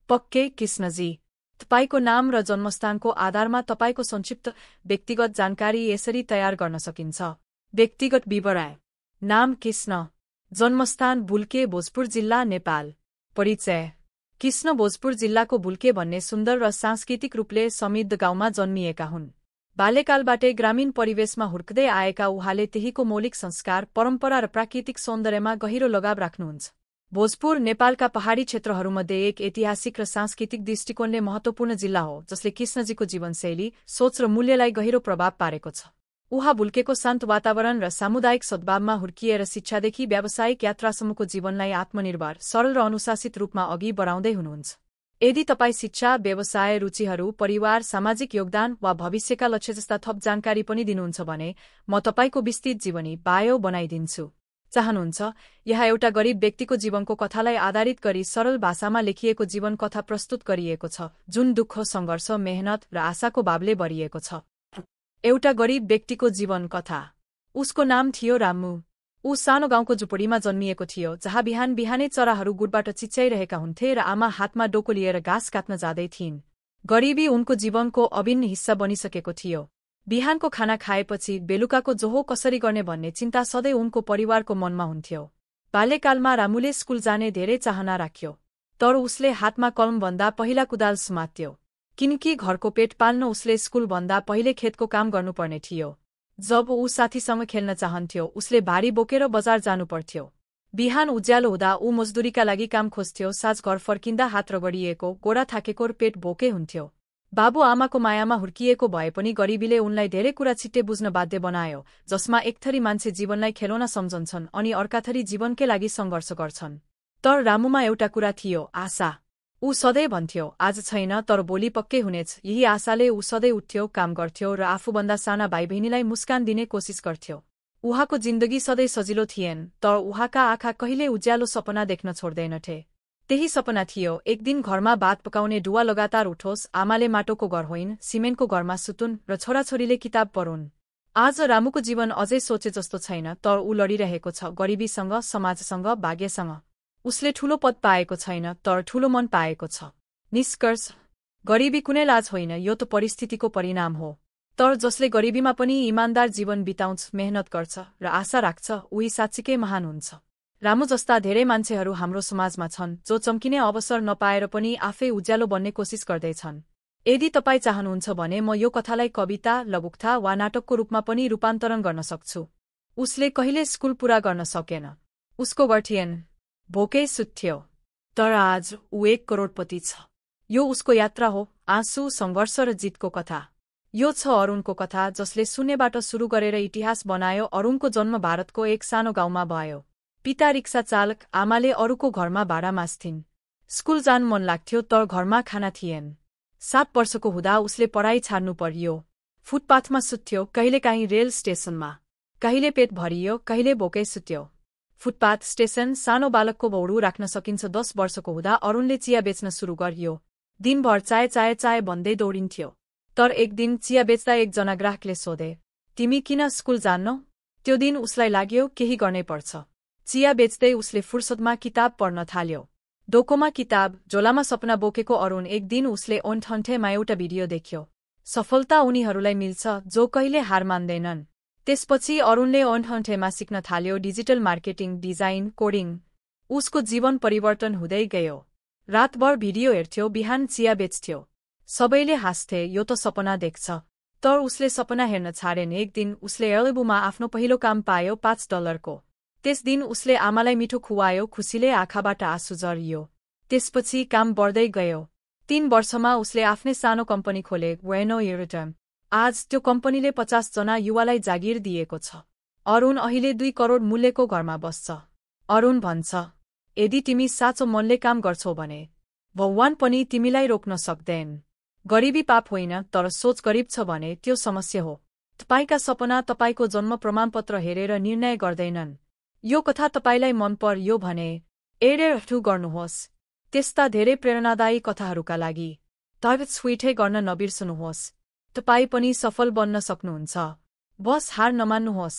पक्कै कृष्णजी। तपाईको नाम र जन्मस्थानको आधारमा तपाईको संक्षिप्त व्यक्तिगत जानकारी यसरी तयार गर्न सकिन्छ। व्यक्तिगत विवरण: नाम कृष्ण, जन्मस्थान बुल्के, भोजपुर जिल्ला, नेपाल। परिचय: कृष्ण भोजपुर जिल्लाको बुल्के भन्ने सुन्दर र सांस्कृतिक रूपले समृद्ध गाउँमा जन्मिएका हुन्। बाल्यकालबाटै ग्रामीण परिवेशमा हुर्कदै आएका उहाँले त्यहीको मौलिक संस्कार, परम्परा र प्राकृतिक सौन्दर्यमा गहिरो लगाव राख्नुहुन्छ। भोजपुर नेपालका पहाडी क्षेत्रहरूमध्ये एक ऐतिहासिक र सांस्कृतिक दृष्टिकोणले महत्त्वपूर्ण जिल्ला हो, जसले कृष्णजीको जीवनशैली, सोच र मूल्यलाई गहिरो प्रभाव पारेको छ। उहाँ बुल्केको शान्त वातावरण र सामुदायिक सद्भावमा हुर्किएर शिक्षादेखि व्यावसायिक यात्रासम्मको जीवनलाई आत्मनिर्भर, सरल र अनुशासित रूपमा अघि बढाउँदै हुनुहुन्छ। यदि तपाईँ शिक्षा, व्यवसाय, रुचिहरू, परिवार, सामाजिक योगदान वा भविष्यका लक्ष्य जस्ता थप जानकारी पनि दिनुहुन्छ भने म तपाईको विस्तृत जीवनी बायो बनाइदिन्छु। चाहनुहुन्छ? यहाँ एउटा गरिब व्यक्तिको जीवनको कथालाई आधारित गरी सरल भाषामा लेखिएको जीवन कथा प्रस्तुत गरिएको छ, जुन दुःख, सङ्घर्ष, मेहनत र आशाको भावले भरिएको छ। एउटा गरिब व्यक्तिको जीवन कथा। उसको नाम थियो रामु। ऊ सानो गाउँको झुपडीमा जन्मिएको थियो, जहाँ बिहान बिहानै चराहरू गुडबाट चिच्याइरहेका हुन्थे र आमा हातमा डोको लिएर घाँस काट्न जाँदै थिइन्। गरिबी उनको जीवनको अभिन्न हिस्सा बनिसकेको थियो। बिहानको खाना खाएपछि बेलुकाको जोहो कसरी गर्ने भन्ने चिन्ता सधैँ उनको परिवारको मनमा हुन्थ्यो। बाल्यकालमा रामुले स्कुल जाने धेरै चाहना राख्यो, तर उसले हातमा कलमभन्दा पहिला कुदाल समात्यो, किनकि घरको पेट पाल्न उसले स्कुलभन्दा पहिले खेतको काम गर्नुपर्ने थियो। जब ऊ साथीसँग खेल्न चाहन्थ्यो, उसले भारी बोकेर बजार जानुपर्थ्यो। बिहान उज्यालो हुँदा ऊ मजदुरीका लागि काम खोज्थ्यो। साँझ घर फर्किँदा हात रगडिएको, गोडा थाकेको र पेट भोकै हुन्थ्यो। बाबु आमाको मायामा हुर्किएको भए पनि गरिबीले उनलाई धेरै कुरा छिट्टै बुझ्न बाध्य बनायो, जसमा एक थरी मान्छे जीवनलाई खेलौना सम्झन्छन् अनि अर्का थरी जीवनकै लागि सङ्घर्ष गर्छन्। तर रामुमा एउटा कुरा थियो, आशा। ऊ सधैँ भन्थ्यो, आज छैन तर भोलि पक्कै हुनेछ। यही आशाले ऊ सधैँ उठ्थ्यो, काम गर्थ्यो र आफूभन्दा साना भाइ बहिनीलाई मुस्कान दिने कोसिस गर्थ्यो। उहाँको जिन्दगी सधैँ सजिलो थिएन, तर उहाँका आँखा कहिले उज्यालो सपना देख्न छोड्दैनथे। त्यही सपना थियो, एक दिन घरमा भात पकाउने डुवा लगातार उठोस्, आमाले माटोको घर होइन सिमेन्टको घरमा सुतुन् र छोराछोरीले किताब पढुन्। आज रामुको जीवन अझै सोचे जस्तो छैन, तर ऊ लडिरहेको छ गरिबीसँग, समाजसँग, भाग्यसँग। उसले ठूलो पद पाएको छैन, तर ठूलो मन पाएको छ। निष्कर्ष: गरिबी कुनै लाज होइन, यो त परिस्थितिको परिणाम हो। तर जसले गरिबीमा पनि इमानदार जीवन बिताउँछ, मेहनत गर्छ र आशा राख्छ, उही साँच्चीकै महान हुन्छ। रामु जस्ता धेरै मान्छेहरू हाम्रो समाजमा छन्, जो चम्किने अवसर नपाएर पनि आफै उज्यालो बन्ने कोसिस गर्दैछन्। यदि तपाईँ चाहनुहुन्छ भने म यो कथालाई कविता, लघुकथा वा नाटकको रूपमा पनि रूपान्तरण गर्न सक्छु। उसले कहिले स्कुल पूरा गर्न सकेन। उसको गर्टियन भोकै सुत्थ्यो, तर आज ऊ 1 करोडपति छ। यो उसको यात्रा हो, आँसु, सङ्घर्ष र जितको कथा। यो छ अरुणको कथा, जसले शून्यबाट सुरु गरेर इतिहास बनायो। अरुणको जन्म भारतको एक सानो गाउँमा भयो। पिता रिक्सा चालक, आमाले अरूको घरमा भाडा माझ्थिन्। स्कुल जान मन लाग्थ्यो, तर घरमा खाना थिएन। 7 वर्षको हुँदा उसले पढाइ छाड्नु पर्यो। फुटपाथमा सुत्थ्यो, कहिलेकाहीँ रेल स्टेसनमा। कहिले पेट भरियो, कहिले भोकै सुत्यो। फुटपाथ, स्टेसन, सानो बालकको भौडु राख्न सकिन्छ। 10 वर्षको हुँदा अरुणले चिया बेच्न सुरु गर्यो। दिनभर चाय चाय चाय भन्दै दौडिन्थ्यो। तर एक दिन चिया बेच्दा एकजना ग्राहकले सोधे, तिमी किन स्कुल जान्नौ? त्यो दिन उसलाई लाग्यो केही गर्नै पर्छ। चिया बेच्दै उसले फुर्सदमा किताब पढ्न थाल्यो। डोकोमा किताब, झोलामा सपना बोकेको अरुण। एक दिन उसले ओन्ठन्ठेमा एउटा भिडियो देख्यो, सफलता उनीहरूलाई मिल्छ जो कहिले हार मान्दैनन्। त्यसपछि अरुणले ओन्ठन्ठेमा सिक्न थाल्यो, डिजिटल मार्केटिङ, डिजाइन, कोडिङ। उसको जीवन परिवर्तन हुँदै गयो। रातभर भिडियो हेर्थ्यो, बिहान चिया बेच्थ्यो। सबैले हाँस्थे, यो त सपना देख्छ। तर उसले सपना हेर्न छाडेन। एक दिन उसले एलेबुमा आफ्नो पहिलो काम पायो, $5 को। त्यस दिन उसले आमालाई मिठो खुवायो, खुसीले आँखाबाट आँसु झरियो। त्यसपछि काम बढ्दै गयो। 3 वर्षमा उसले आफ्नै सानो कम्पनी खोले, वेनो युरोटम। आज त्यो कम्पनीले 50 जना युवालाई जागिर दिएको छ। अरुण अहिले 2 करोड मूल्यको घरमा बस्छ। अरुण भन्छ, यदि तिमी साँचो मनले काम गर्छौ भने भगवान पनि तिमीलाई रोक्न सक्दैन। गरिबी पाप होइन, तर सोच गरिब छ भने त्यो समस्या हो। तपाईका सपना तपाईको जन्म प्रमाणपत्र हेरेर निर्णय गर्दैनन्। यो कथा तपाईलाई मन पर्यो भने एडेर गर्नुहोस्। त्यस्ता धेरै प्रेरणादायी कथाहरूका लागि ट्विटर गर्न नबिर्सनुहोस्। तपाई पनि सफल बन्न सक्नुहुन्छ। बस हार नमान्नुहोस्।